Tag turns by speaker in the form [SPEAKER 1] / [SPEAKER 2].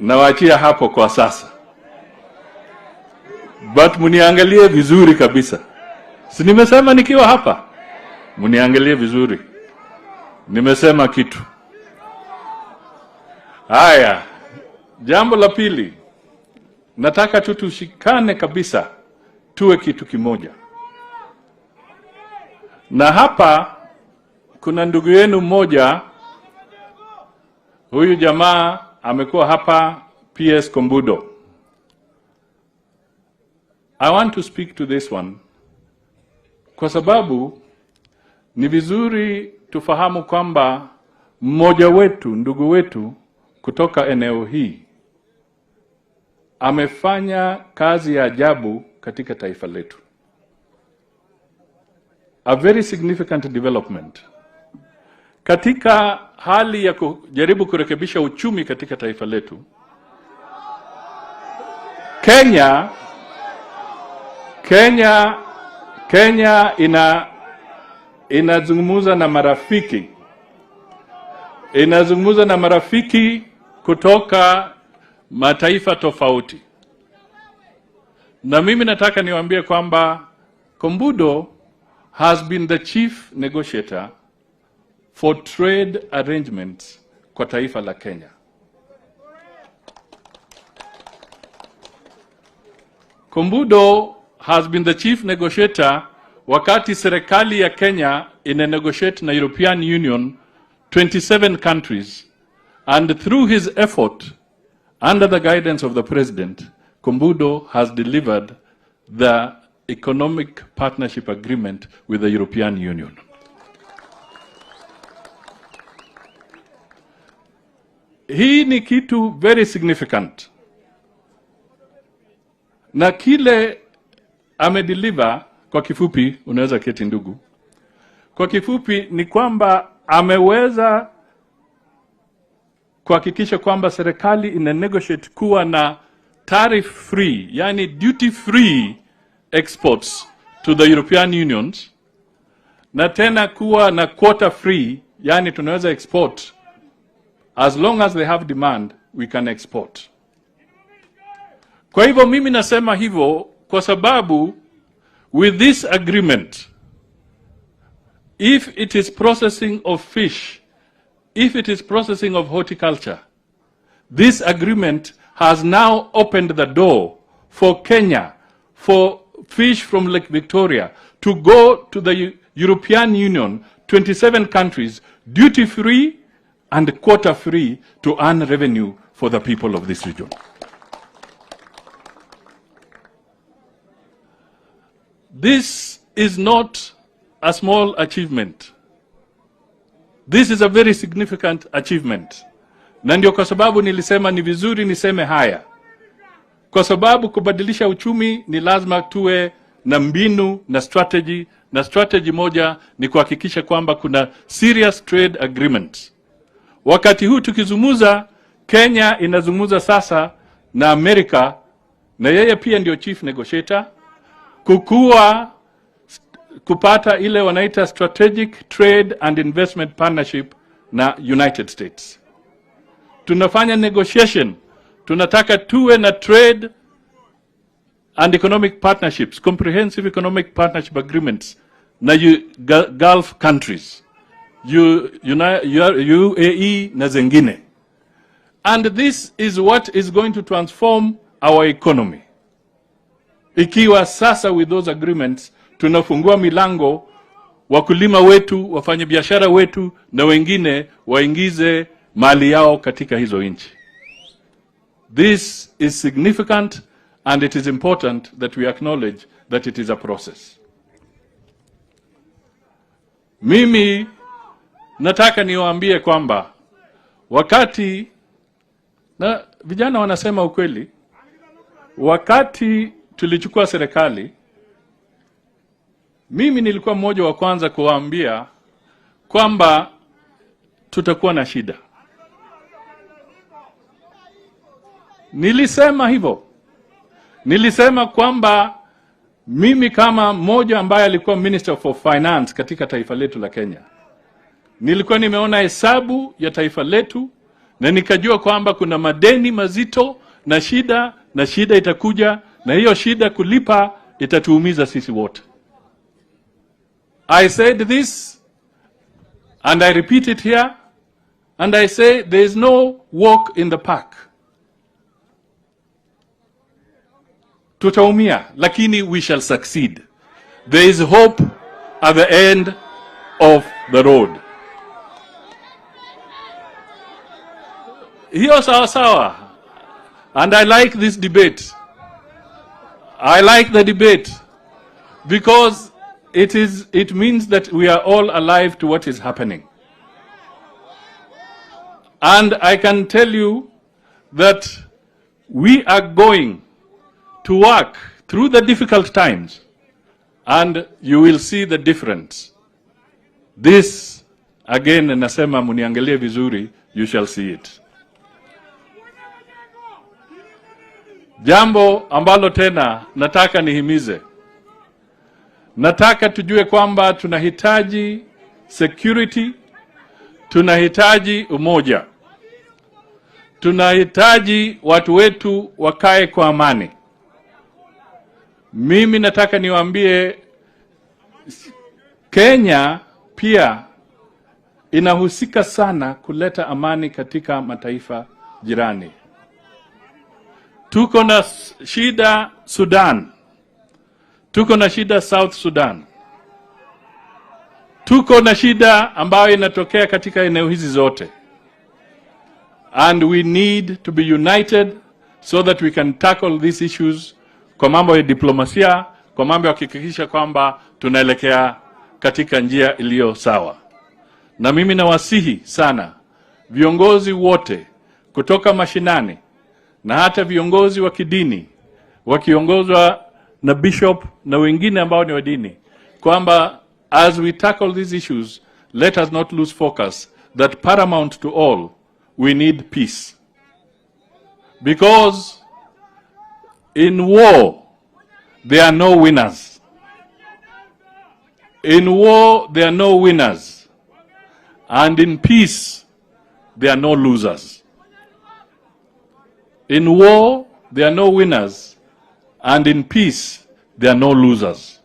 [SPEAKER 1] Nawaachia hapo kwa sasa, but mniangalie vizuri kabisa. Si nimesema nikiwa hapa, mniangalie vizuri, nimesema kitu. Haya, jambo la pili, nataka tu tushikane kabisa, tuwe kitu kimoja. Na hapa kuna ndugu yenu mmoja, huyu jamaa amekuwa hapa, PS Kombudo. I want to speak to this one kwa sababu ni vizuri tufahamu kwamba mmoja wetu, ndugu wetu kutoka eneo hii amefanya kazi ya ajabu katika taifa letu. A very significant development katika hali ya kujaribu kurekebisha uchumi katika taifa letu. Kenya inazungumza na marafiki, inazungumza na marafiki kutoka mataifa tofauti, na mimi nataka niwaambie kwamba Kombudo has been the chief negotiator for trade arrangements kwa taifa la Kenya. Kombudo has been the chief negotiator wakati serikali ya Kenya ina negotiate na European Union, 27 countries, and through his effort, under the guidance of the president, Kombudo has delivered the economic partnership agreement with the European Union. Hii ni kitu very significant, na kile amedeliver, kwa kifupi, unaweza keti ndugu, kwa kifupi ni kwamba ameweza kuhakikisha kwamba serikali ina negotiate kuwa na tariff free, yani duty free exports to the European Unions, na tena kuwa na quota free, yani tunaweza export as long as they have demand, we can export. Kwa hivyo mimi nasema hivyo kwa sababu with this agreement, if it is processing of fish, if it is processing of horticulture, this agreement has now opened the door for Kenya, for fish from Lake Victoria to go to the European Union, 27 countries, duty free and quota free, to earn revenue for the people of this region. This is not a small achievement. This is a very significant achievement. Na ndio kwa sababu nilisema ni vizuri niseme haya, kwa sababu kubadilisha uchumi ni lazima tuwe na mbinu na strategy, na strategy moja ni kuhakikisha kwamba kuna serious trade agreements. Wakati huu tukizungumza, Kenya inazungumza sasa na Amerika, na yeye pia ndio chief negotiator, kukua kupata ile wanaita strategic trade and investment partnership na United States. Tunafanya negotiation, tunataka tuwe na trade and economic partnerships, comprehensive economic partnership agreements na Gulf countries, UAE na zengine. And this is what is going to transform our economy. Ikiwa sasa with those agreements tunafungua milango, wakulima wetu, wafanyabiashara wetu na wengine waingize mali yao katika hizo nchi. This is significant and it is important that we acknowledge that it is a process. Mimi nataka niwaambie kwamba wakati, na vijana wanasema ukweli, wakati tulichukua serikali, mimi nilikuwa mmoja wa kwanza kuwaambia kwamba tutakuwa na shida. Nilisema hivyo. Nilisema kwamba mimi kama mmoja ambaye alikuwa Minister for Finance katika taifa letu la Kenya, nilikuwa nimeona hesabu ya taifa letu, Na nikajua kwamba kuna madeni mazito na shida itakuja, na hiyo shida kulipa itatuumiza sisi wote. I said this and I repeat it here and I say there is no walk in the park. Tutaumia, lakini we shall succeed. There is hope at the end of the road. Hiyo sawa sawa. And I like this debate. I like the debate because it means that we are all alive to what is happening. And I can tell you that we are going to work through the difficult times, and you will see the difference. This, again, nasema muniangalie vizuri, you shall see it. Jambo ambalo tena nataka nihimize, nataka tujue kwamba tunahitaji security, tunahitaji umoja, tunahitaji watu wetu wakae kwa amani. Mimi nataka niwaambie, Kenya pia inahusika sana kuleta amani katika mataifa jirani. Tuko na shida Sudan, tuko na shida South Sudan, tuko na shida ambayo inatokea katika eneo hizi zote. And we need to be united so that we can tackle these issues kwa mambo ya diplomasia, kwa mambo ya kuhakikisha kwamba tunaelekea katika njia iliyo sawa. Na mimi nawasihi sana viongozi wote kutoka mashinani na hata viongozi wa kidini wakiongozwa na bishop na wengine ambao ni wa dini, kwamba as we tackle these issues, let us not lose focus that paramount to all, we need peace. Because in war there are no winners. In war there are no winners. And in peace there are no losers. In war there are no winners, and in peace there are no losers.